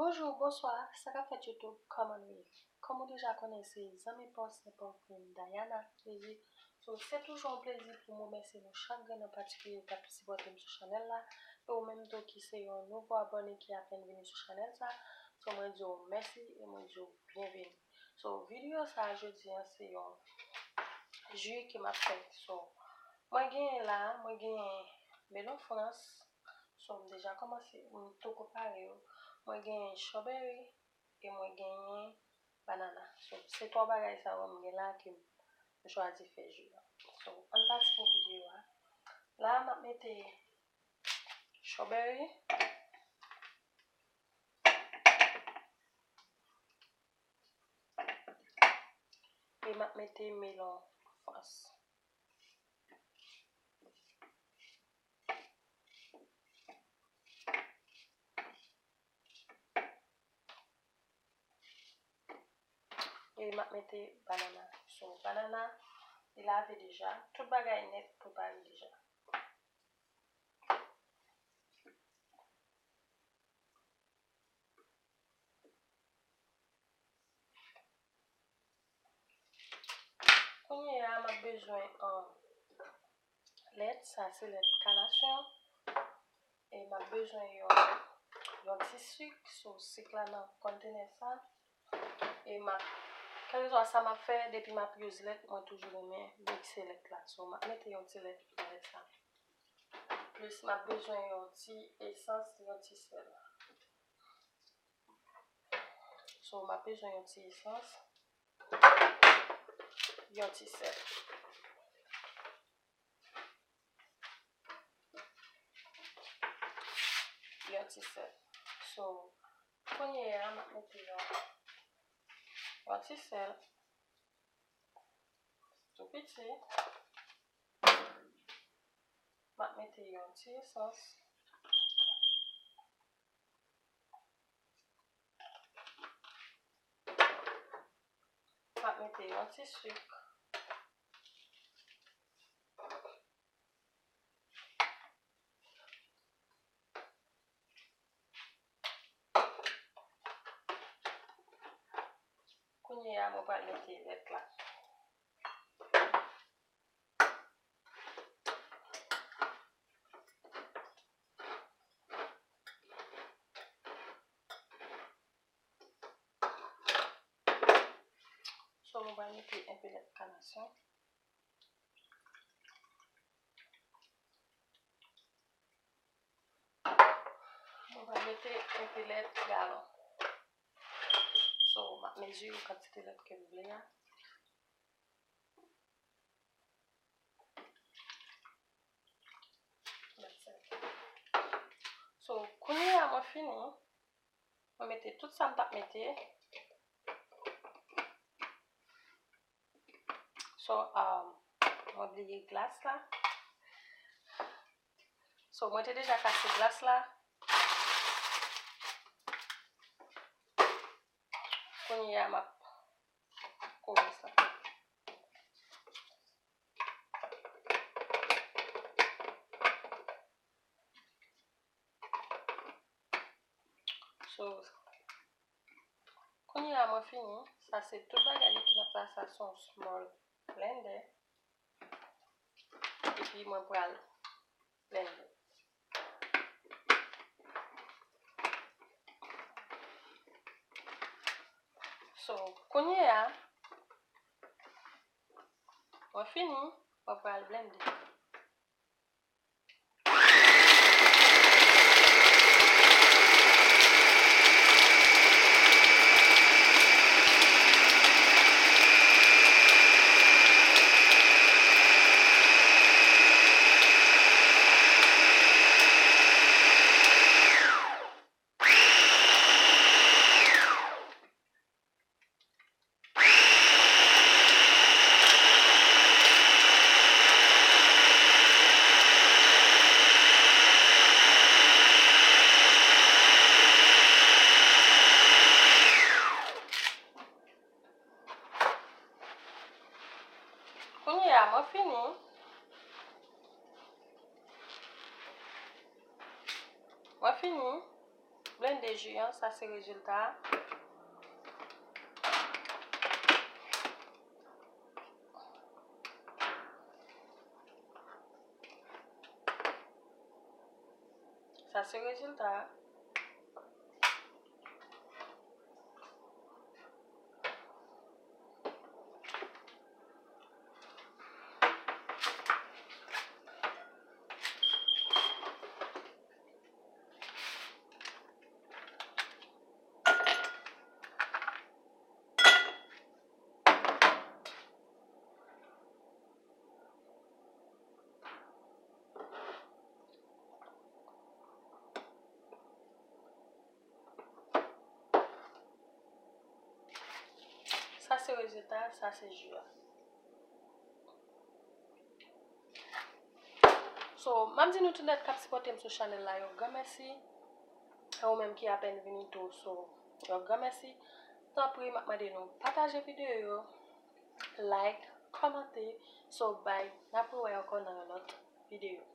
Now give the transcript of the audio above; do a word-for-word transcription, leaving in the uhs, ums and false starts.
Bonjou, bonswa, sa k ap fèt YouTube, kòman nou ye? Kòm ou deja konnen, se zanmi pa w, se pa w, Queen Diana Plaisir. So, se toujou yon plezi pou m remèsye nou chak grenn, an patikilye ki ap sipòte m sou chanèl la. E ou menm tou ki se yon nouvo abòne ki apèn vini sou chanèl sa. So, mwen di w mèsi e mwen di w byenveni. So, videyo sa a jodi a, se yon ji ke m ap fè. So, mwen genyen la, mwen genyen melon frans. So, m deja kòmanse, m tou prepare yo. Mwen genyen strawberry e mwen genyen banana. So, se twa bagay sa yo m gen la ke m chwazi fè ji a. So, ann pase pou videyo a. La, m ap mete strawberry. E m ap mete melon frans. E m ap mete banana. So, banana, li lave deja. Tout bagay nèt prepare deja. Kounye a, m ap bezwen, um, lèt, sa se lèt kanasyon. E m ap bezwen yon, yon ti sik, so sik la nan konntenè sa. E m ap, kèlkeswa sa m ap fè, depi m ap use lèt, mwen toujou renmen mikse lèt la. So, m ap mete yon ti lèt nan lèt sa. Plis, m ap bezwen yon ti esans, yon ti sèl. So, m ap bezwen yon ti esans, yon ti sèl. Yon ti sèl. So, kounye a, m ap mete yon, yon ti sèl tou piti. M ap mete yon ti esans. M ap mete yon ti sik. Kounye a, mwen pral mete lèt la. So, mwen pral mete enpe lèt kanasyon. Mwen pral mete enpe lèt galon. So, m ap mezire kantite lèt ke m vle a. So, kounye a mwen fini. Mwen mete tout sa m t ap mete. So, um, mwen bliye glas la. So, mwen te deja kase glas la. Kounye a, m ap kore sa. So, kounye a mwen fini. Sa se tout bagay yo ki nan plas la, se yon small blender. Epi mwen pral blende. So, kounye a, mwen fini, mwen pral blende. Kounye a, mwen fini. Mwen fini. Blende ji an, sa se rezilta a. Sa se rezilta a. Sa se rezilta, sa se ji a. So, m ap di nou tout nèt k ap sipòte m sou chanèl la yon gran mèsi. E ou menm ki apèn vini tou, so, yon gran mèsi. Tanpri, m ap mande nou pataje videyo yo, like, kòmante. So, bye. N ap rewè ankò nan yon lòt videyo.